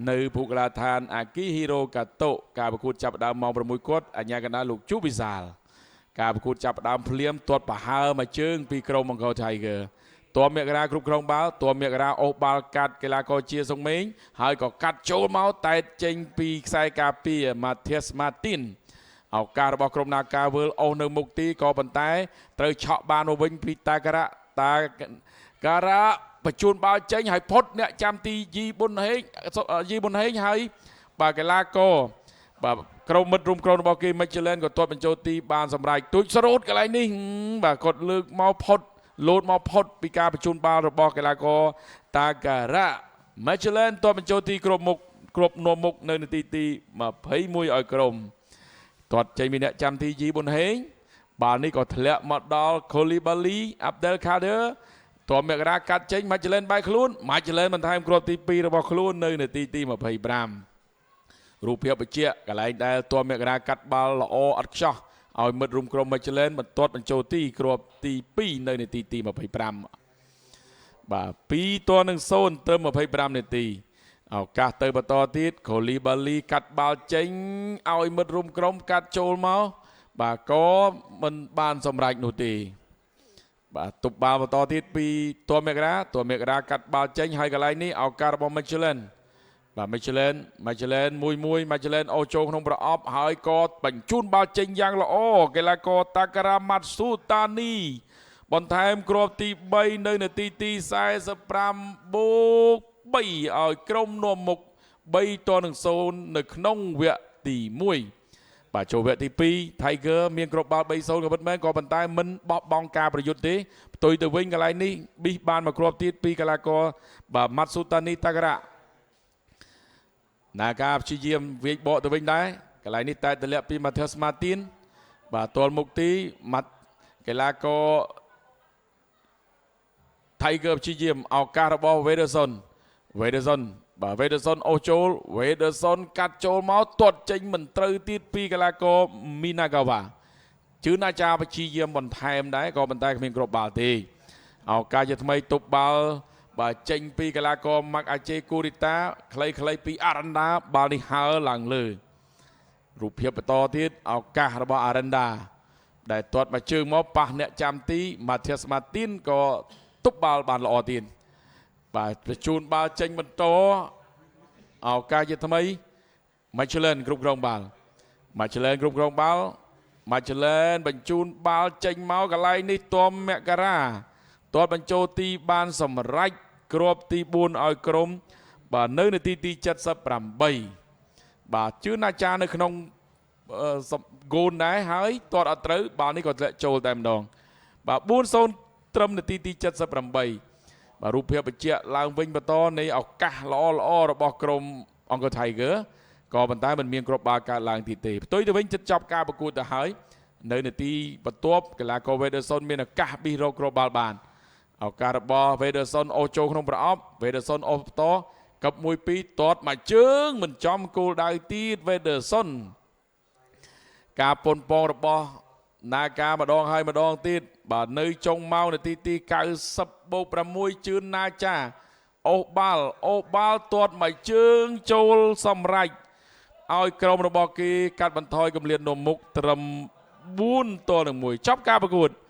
នៅភូកលាឋានអាគីហ៊ីរ៉ូកាតូការប្រកួតចាប់ផ្ដើមម៉ោង6គាត់អញ្ញាកណ្ដាលលោកជូវិសាលការប្រកួតចាប់ផ្ដើមភ្លាមទាត់ប្រហើមួយជើងពីក្រុមអង្គរ Tiger តមមករាគ្រប់គ្រងបាល់តមមករាអូសបាល់កាត់កីឡាករជាសុងមេងហើយក៏កាត់ចូលមកតែចេញពីខ្សែការពារម៉ាធៀសម៉ាទីនឱកាសរបស់ក្រុមនាការវើលអូសនៅមុខទីក៏ប៉ុន្តែត្រូវឆក់បានមកវិញពីតាការៈតាការៈបញ្ជូនបាល់ចេញហើយផុតអ្នកចាំទីយីប៊ុនហេងយីប៊ុនហេងហើយបាទកីឡាករបាទក្រុមមិត្តរួមក្រុមរបស់គេ Michelin ក៏ទាត់បញ្ចូលទីបានសម្រេចទូចស្រូតកន្លែងនេះបាទគាត់លើកមកផុតលោតមកផុតពីការបញ្ជូនបាល់របស់កីឡាករតាការៈ Michelin ទាត់បញ្ចូលទីគ្រប់មុខគ្រប់នាំមុខនៅនាទីទី21ឲ្យក្រុមទាត់ចេញពីអ្នកចាំទីយីប៊ុនហេងបាល់នេះក៏ធ្លាក់មកដល់ Koulibaly Abdel Kader តមមករាកាត់ចេញ Michelin បែកខ្លួន Michelin បន្ថែមគ្រាប់ទី2របស់ខ្លួននៅនាទីទី25រូបភាពបញ្ជាក់កន្លែងដែលតមមករាកាត់បាល់ល្អឥតខ្ចោះឲ្យមិត្តរួមក្រុម Michelin បន្ទាត់បញ្ចូលទីគ្រាប់ទី2នៅនាទីទី25បាទ2ទល់នឹង0ត្រឹម25នាទីឱកាសទៅបន្តទៀតកូលីបាលីកាត់បាល់ចេញឲ្យមិត្តរួមក្រុមកាត់ចូលមកបាទក៏មិនបានសម្រេចនោះទេបាទទប់បាល់បន្តទៀតពីតមករាតមករាកាត់បាល់ចេញហើយកន្លែងនេះឱកាសរបស់ Michelin បាទ Michelin មួយមួយ Michelin អូចូលក្នុងប្រអប់ហើយក៏បញ្ជូនបាល់ចេញយ៉ាងល្អកីឡាករតាការ៉ាម៉ាត់ស៊ូតានីបន្ថែមគ្រាប់ទី3នៅនាទីទី45បូក3ឲ្យក្រុមនាំមុខ3-0នៅក្នុងវគ្គទី1បាទចូលវគ្គទី2 Tiger មានគ្រាប់បាល់3-0ក៏ពិតមែនក៏ប៉ុន្តែមិនបោះបង់ការប្រយុទ្ធទេផ្ទុយទៅវិញកន្លែងនេះប៊ីសបានមកគ្រាប់ទៀតពីកីឡាករបាទម៉ាត់ស៊ូតានីតាការ៉ាណាការព្យាយាមវាយបកទៅវិញដែរកន្លែងនេះតែតម្លាក់ពីម៉ាធៀសម៉ាទីនបាទទល់មុខទីម៉ាត់កីឡាករ Tiger ព្យាយាមឱកាសរបស់វេដឺសុនវេដឺសុនបាទវេដឺសុនអូសចូលវេដឺសុនកាត់ចូលមកទាត់ចេញមិនត្រូវទៀតពីកីឡាករមីណាកាវ៉ាជឿនអាចារ្យព្យាយាមបន្ថែមដែរក៏ប៉ុន្តែគ្មានគ្រាប់បាល់ទេឱកាសជាថ្មីទប់បាល់បាទចេញពីកីឡាករម៉ាក់អាជេគូរីតាខ្លីៗពីអារ៉ាន់ដាបាល់នេះហើរឡើងលើរូបភាពបន្តទៀតឱកាសរបស់អារ៉ាន់ដាដែលទាត់មកជើងមកប៉ះអ្នកចាំទីម៉ាធៀសម៉ាទីនក៏ទប់បាល់បានល្អទៀតបាទបញ្ជូនបាល់ចេញបន្តឱកាសជាថ្មី Michelin គ្រប់គ្រងបាល់ Michelin គ្រប់គ្រងបាល់ Michelin បញ្ជូនបាល់ចេញមកកន្លែងនេះតមមករាទាត់បញ្ចូលទីបានសម្រេចគ្រាប់ទី4ឲ្យក្រុមបាទនៅនាទីទី78បាទជឿនអាចារ្យនៅក្នុងហ្គោលដែរហើយទាត់អត់ត្រូវបាល់នេះក៏ធ្លាក់ចូលតែម្ដងបាទ4-0ត្រឹមនាទីទី78បាទរូបភាពបញ្ជាក់ឡើងវិញបន្តនៃឱកាសល្អល្អរបស់ក្រុមអង្គរ Tiger ក៏ប៉ុន្តែមិនមានគ្រាប់បាល់កើតឡើងទៀតទេផ្ទុយទៅវិញជិតចប់ការប្រកួតទៅហើយនៅនាទីបន្ទាប់កីឡាករ Wederson មានឱកាសប៊ីសរកគ្រាប់បាល់បានឱកាសរបស់ Wederson អូសចូលក្នុងប្រអប់ Wederson អូសបន្តកឹប1-2ទាត់មួយជើងមិនចំគោលដៅទៀត Wederson ការប៉ុនប៉ងរបស់នាការម្ដងហើយម្ដងទៀតបាទនៅចុងម៉ោងនាទីទី90បូក6ជឿនណាចាអូសបាល់អូសបាល់ទាត់មួយជើងចូលសម្រេចឲ្យក្រុមរបស់គេកាត់បន្ថយគម្លាតនាំមុខត្រឹម4-1ចប់ការប្រកួត។